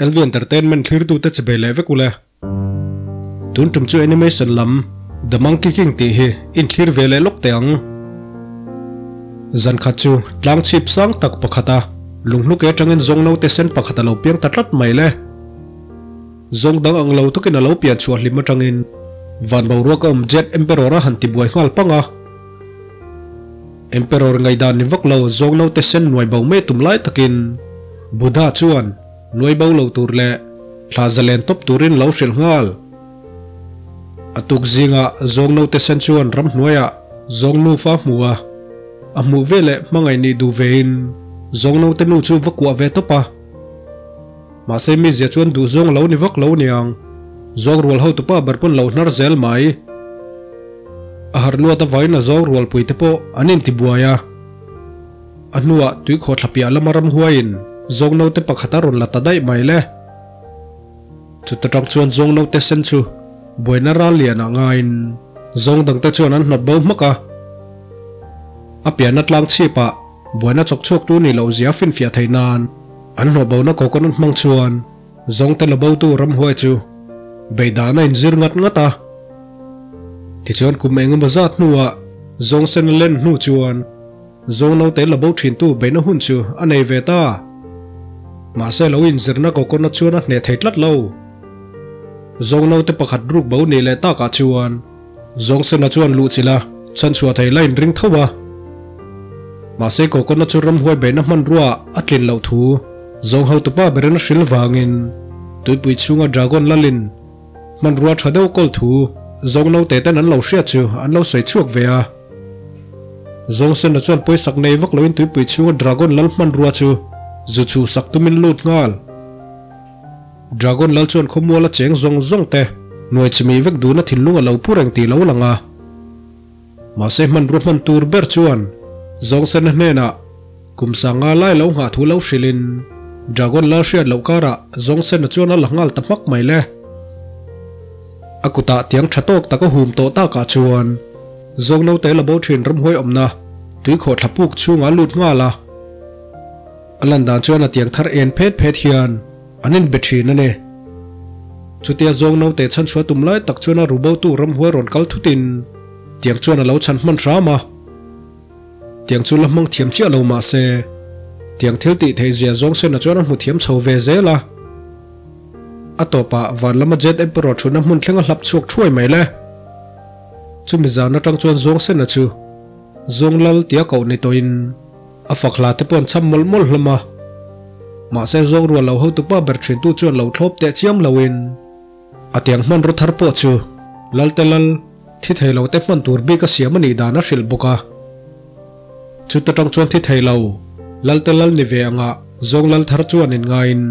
LV Entertainment thlirtute che bei leh vek ule. Tun tum chu animation lam The Monkey King tih hi in thlir ve leh lawk teh ang. Zan khat chu tlang chhip sang tak pakhata lunghnuk atangin zawng naute sen pakhat a lo piang ta tlat mai le. Zawng dang ang lo takin a lo pian chhuah hlim atangin van boruak a awm Jet Emperor a han ti buai nghal pang a. Emperor ngaihdan ni vak lo zawng naute sen nuai bo mai tum lai takin Buddha chuan nuai bo lo tur leh thla zalen tawp turin lo hrilh nghal. A tuk zingah zawng naute sen chuan ramhnuaiah zawng nufa hmu a, a hmuh veleh hmangaih nih duh vein zawng naute nu chu va kuah ve tawp a. Mahse mizia chuan duh zawng lo ni vak lo niang. Zawng rual ho tupa ber pawn lo hnar zel mai. A harh luat avain a zawng rualpui te pawh an intibuai a. A hnuah tuikhaw thla piah lama ramhuaiin zawng naute pakhat a rawn la ta daih mai le. Chuta tang chuan zawng naute sen chu buaina ral lianah ngaiin zawng dangte chuan an hnawt bo hmak a. A pianna tlang chhipah Buaina chawk chhuak tu nih loh zia finfiah theih nan an hlawh bona coconut hmang chuan zawngte la bo tu ramhuai chu beihdan a inzir ngat ngat a. Tichuan kum eng emaw zat hnuah zawng sen a len hnu chuan zawng naute la bo thin tu beihna hun chu a nei ve ta. Mahse lo inzirna coconut chuan a hneh thei tlat lo. Zawng naute pakhat ruk bo nih leh takah chuan Zawngsena chuan luhchilh a, chhanchhuah thei la inring tho a. Mahse Kokona chu ramhuai beihna hmanrua a tlin loh thu zawng hotupa berin a hril vangin tuipui chhunga Dragon lalin hmanrua tha deuh kawl thu zawng naute ten an lo hriat chu an lo sawi chhuak ve a. Zawngsena chuan pawisak nei vak loin tuipui chhunga Dragon lal hmanrua chu zu chhuhsak tumin lut nghal. Dragon lal chuan khawmual a cheng zawng zawng te hnuai chimih vek duna thinlung a lo pu reng tih lo lang a. Mahse hmanrua hman tur ber chuan Zawngsena hnenah kum sanga lai lo nghah thu lo hrilhin Dragon lal hriat loh karah Zawngsena chuan a la nghal ta hmak mai le. A kutah tiang tha tawk tak a hum tawh takah chuan Zawng naute la bo thin ramhuai awmna tuikhawh thla puk chhungah a lut nghal a. A lan dan chuan a tiang thar en phet phet hian an inbe thin a ni. Chutia zawng naute chhanchhuah tum lai tak chuan a rubotu ramhuai rawn kal thutin tiang chuan a lo chhan hman hram a. Tiang chu la hmang thiam chiah lo mah se, tiang thil tih theih zia zawng sena chuan a hmu thiam chho ve zel a. A tawpah van lama Jet Emperor thutna hmun thleng a hlap chhuak thuai mai le. Chumi zan atang chuan zawng sena chu zawng lal tia koh ni tawhin, A fak hla te pawh an cham mawlh mawlh hlawm a. Mahse zawng rual lo hotupa ber thintu chuan lo thlawp teh chiam loin a tiang hmanraw thar pawh chu Lalte lal thi thei lo te hman tur bik a siam a nih dan a hrilh bawk a. Chuta tang chuan thi thei lo Lalte lal ni ve anga zawng lal thar chuan in ngaiin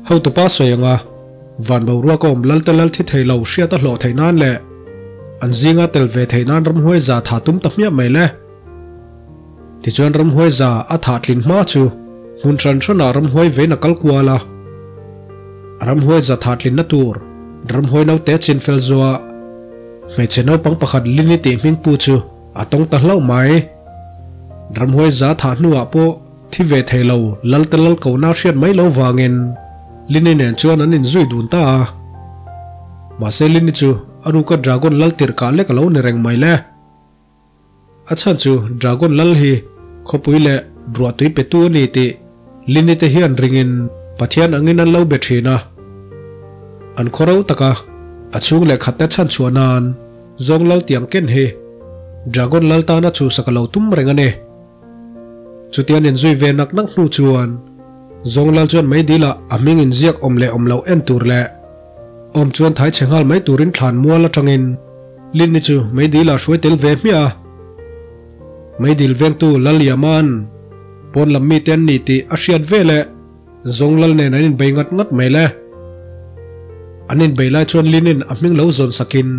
hotupa sawi anga van boruak a awm Lalte lal thi thei lo hriat a hlawh theih nan leh an zinga tel ve theih nan ramhuai za tha tum ta hmiah mai le. Tichuan ramhuai za a thah tlin hma chu hmun hran hranah ramhuai vein a kal kual a. Ramhuai za thah tlinna tur ramhuai naute chin fel zuah hmeichhe naupang pakhat Lini tih hming pu chu a tawng ta hlauh mai. Ramhuai za thah hnuah pawh thi ve thei lo Lalte lal kohna hriat mai lo vangin Lini nen chuan an inzui dun ta a. Mahse Lini chu a ruka Dragon lal tirh kah lek a lo ni reng mai le. A chhan chu Dragon lal hi khawpui leh ruahtui petu a ni tih Lini te hian ringin Pathian angin an lo be thin a. An khaw ro taka a chhung leh khatte chhan chhuah nan zawng lal tiang ken hi Dragon lal tana chhuhsak a lo tum reng a ni. Chutian inzui ve nak nak hnu chuan zawng lal chuan meidilah a hming inziak awm leh awm loh en tur leh awm chuan thai chhe nghal mai turin thlan mual atangin Linni chu meidil ah hruai tel ve hmiah a. Meidil vengtu Lal Yaman pawn lam mite an ni tih a hriat ve leh zawng lal nen an inbei ngat ngat mai le. An inbei lai chuan Linin a hming lo zawn sakin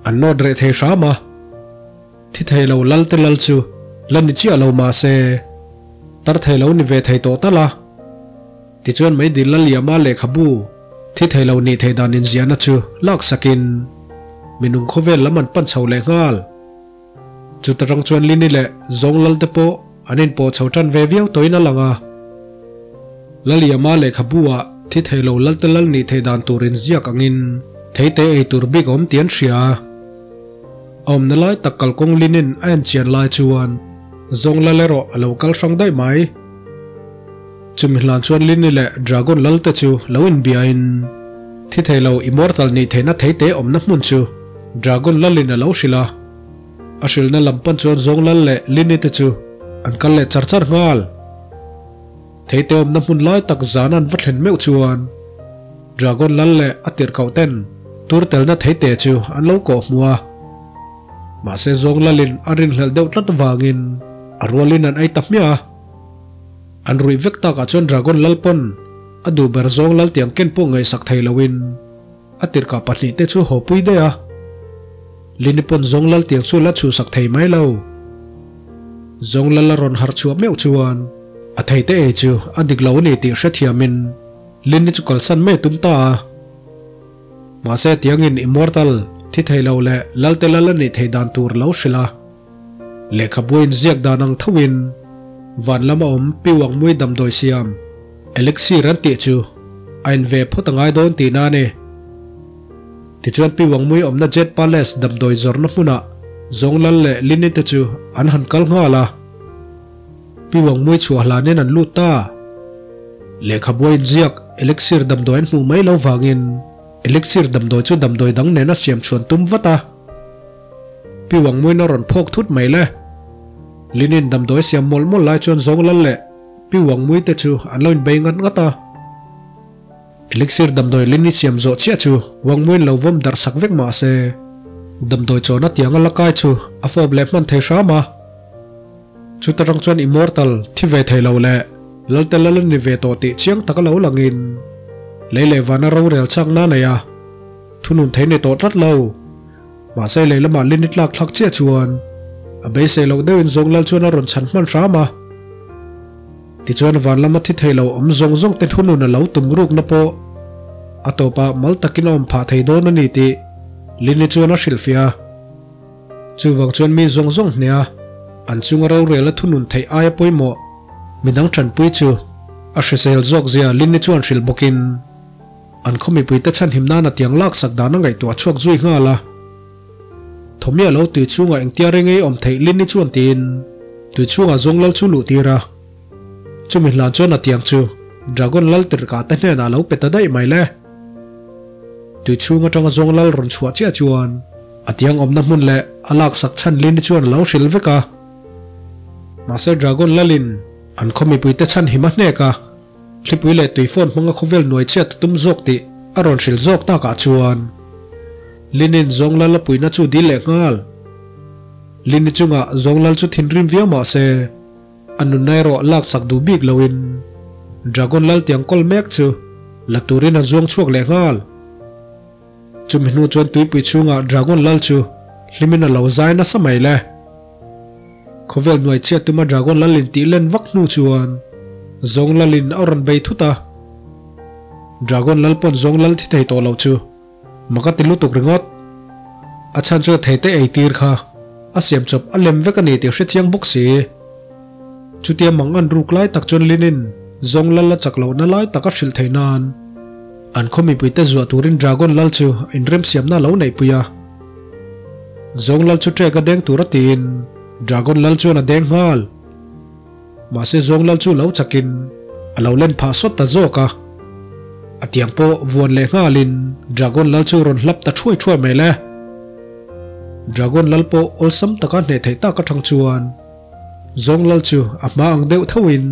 an nawt reh thei hram a. Thi thei lo lal te lal chu la ni chiah lo mah se tar thei lo ni ve thei tawh tal a. Tichuan meidil Lal Yama lehkhabu Thi thei lo nih theih dan inziahna chu lak sakin minung khawvel lam an pan chho leh nghal. Chuta tang chuan Lini leh Zawng Lal te pawh an inpawh chho tan ve viau tawhin a lang a. Laliama lehkhabu ah Thi thei lo lal te lal nih theih dan tur inziak angin theite ei tur bik a awm tih an hria. A awmna lai tak kalkawng linin a en chian lai chuan zawng lal erawh a lo kal hrang daih mai. Chumi hlan chuan Lini leh Dragon lal te chu lo inbiain thi thei lo immortal nih theihna theite awmna hmun chu Dragon lalin a lo hrilh a. A hrilhna lam pan chuan zawng lal leh Lini te chu an kal leh char char nghal. Theite awmna hmun lai tak zan an va thlen meuh chuan Dragon lal leh a tirhkoh ten tur telna theite chu an lo kawh hmu a. Mahse zawng lalin a rinhlelh deuh tlat vangin a rualin an ei ta hmiah a. An ruih vek takah chuan Dragon lal pawn a duh ber zawng lal tiang ken pawh ngaihsak thei loin a tirhkah pahnihte chu haw pui daih a. Lini pawn zawng lal tiang chu la chhuhsak thei mai lo. Zawng lal a rawn harh chhuah meuh chuan a theite ei chu a dik lo a ni tih hrethiamin Lini chu kalsan mai a tum ta a. Mahse tiangin Immortal thi thei lo leh Lalte lal a nih theih dan tur lo hrilh a. Lehkhabu a inziak dan ang thoin van lama awm Piuang mui damdawi siam Elixir an tih chu a in ve phawt a ngai dawn tihna a ni. Tichuan Piuang mui awmna Jet Palace damdawi zawrhna hmunah Zawnglal leh Lini te chu an han kal nghal a. Piuang mui chhuah hlanin an lut ta. Lehkhabu a inziak Elixir damdawi an hmuh mai lo vangin Elixir damdawi chu damdawi dang nena siam chhuan tum vat a. Piuang muin a rawn phawk thut mai le. Linin damdawi siam mawlh mawlh lai chuan Zawnglal leh Piuang mui te chu an lo inbei ngat ngat a. Elixir damdawi Lini siam zawh chiah chu Wang muin lo vawm darh sak vek mah se, damdawi chawna tianga la kai chu a fawp leh hman thei hram a. Chuta rang chuan Immortal thi ve thei lo leh Lalte lal a ni ve tawh tih chiang tak a lo langin lei leh vana rorel chakna a nei a, thunun thei ni tawh tlat lo. Mahse lei lamah Lini tlak thlak chiah chuan a beisei loh deuhin zawng lal chuan a rawn chhan hman hram a. Tichuan van lama thi thei lo awm zawng zawng te thunun a lo tum rukna pawh a tawpah mal takin a awm phah thei dawn a ni tih Lini chuan a hrilhfiah a. Chuvang chuan mi zawng zawng hnea an chunga rorel a thunun theih aia pawimawh midang tanpui chu a hrisel zawk zia Lini chuan hrilh bawkin An khaw mipuite chhanhim nana tiang laksak dan a ngaihtuah chhuak zui nghal a. Thawmia lo tui chhungah engtia reng ei awm theih Lynn-i chuan tiin tui chhungah zawng lal chu luh tir a. Chumi hlan chuan a tiang chu Dragon lal tirhkah te hnenah a lo pe ta daih mai le. Tui chhung atanga zawng lal rawn chhuah chiah chuan a tiang awmna hmun leh a laksak chhan Lynn-i chuan a lo hrilh vek a. Mahse Dragon lalin an khaw mipuite chhanhim a hnek a. Thlipui leh tui phone hmanga khawvel nuai chhiat a tum zawk tih a rawn hrilh zawk takah chuan Linin Zawnglal a puihna chu dil leh nghal. Lini chungah Zawnglal chu thinrim viau mah se a nunna erawh laksak duh bik loin Dragon Lal tiang kawl mek chu la turin a zuang chhuak leh nghal. Chumi hnu chuan tuipui chhungah Dragon Lal chu hlimin a lo zai nasa mai le. Khawvel hnuai chhiat tuma Dragon Lal in tih len vak hnu chuan Zawng Lal in a rawn bei thut a. Dragon Lal pawn Zawng Lal thi thei tawh loh chu mak a ti lutuk ringawt. A chhan chu thei te ei tir kha a siam chawp a lem vek a ni tih hre chiang bawk si. Chutia mang an ruk lai tak chuan Lin in Zawng Lal a chak lohna lai tak a hrilh theih nan an khaw mipuite zuah turin Dragon Lal chu inremsiamna a lo neihpui a. Zawng lal chu trek a deng tur a tiin Dragon lal chuan a deng nghal. Mahse zawng lal chu lo chakin a lo len phah sawt ta zawk a. A tiang pawh vuan leh nghalin Dragon lal chu rawn hlap ta thuai thuai mai le. Dragon lal pawh awlsam taka hneh theih tak atang chuan zawng lal chu a hma ang deuh thoin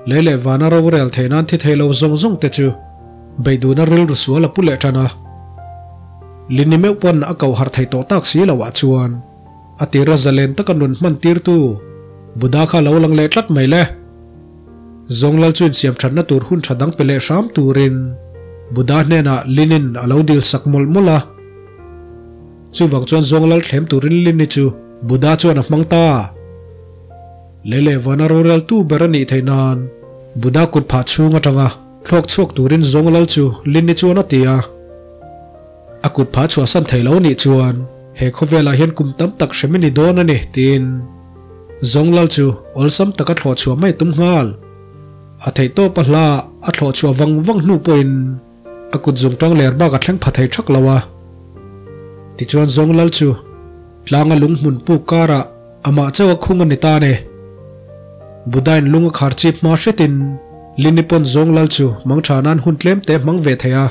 lei leh vana rorel theih nan thi thei lo zawng zawng te chu beiduna rilru sual a pu leh tan a. Lini meuh pawn a koh harh theih tawh tak si loh ah chuan a tira zalen taka nun hman tirtu Buddha kha lo lang leh tlat mai le. Zawnglal chu insiam thatna tur hun tha dang pe leh hram turin Buddha hnenah Linin a lo dil sak mawlh mawlh a. Chuvang chuan Zawnglal thlem turin Lini chu Buddha chuan a hmang ta. Lei leh vana roreltu ber a nih theih nan Buddha kut phah chhung atanga thlawk chhuak turin Zawnglal chu Lini chuan a ti a. A kut phah chhuahsan thei lo nih chuan he khawvelah hian kum tam tak hrem i ni dawn a ni tiin Zawnglal chu awlsam taka thlawh chhuah mai tum nghal. A theihtawp a hla a thlawh chhuah vang vang hnu pawhin a kut zungtang ler bak a thleng pha thei thak lo a. Tichuan zawng lal chu tlanga lung hmun puk karah amah chauh a khung a ni ta a ni. Buddha in lung a khar chip hma hretin Lini pawn zawng lal chu mangtha nan hun tlem te hmang ve thei a.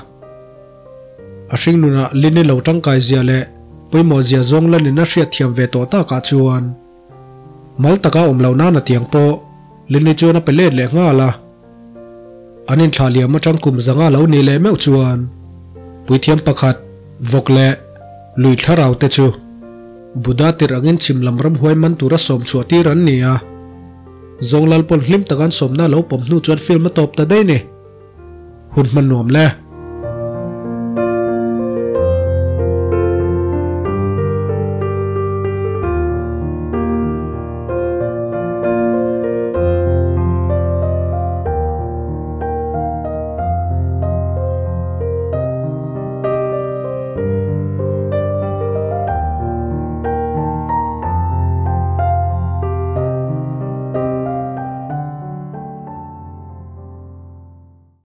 A hring nunah Lini lo tangkai zia leh pawimawh zia zawng lalin a hriat thiam ve tawh takah chuan mal taka awm loh nan a tiang pawh Lini chuan a pe let leh nghal a. An inthlah liam atang kum zanga lo nih leh meuh chuan puithiam pakhat vawk leh lui thlarau te chu Buddha tirh angin chhim lam ramhuai man tura sawm chhuah tir an ni a. Zawng lal pawn hlim taka an sawmna lo pawm hnu chuan film a tawp ta daih ni. Hun hman nuam le.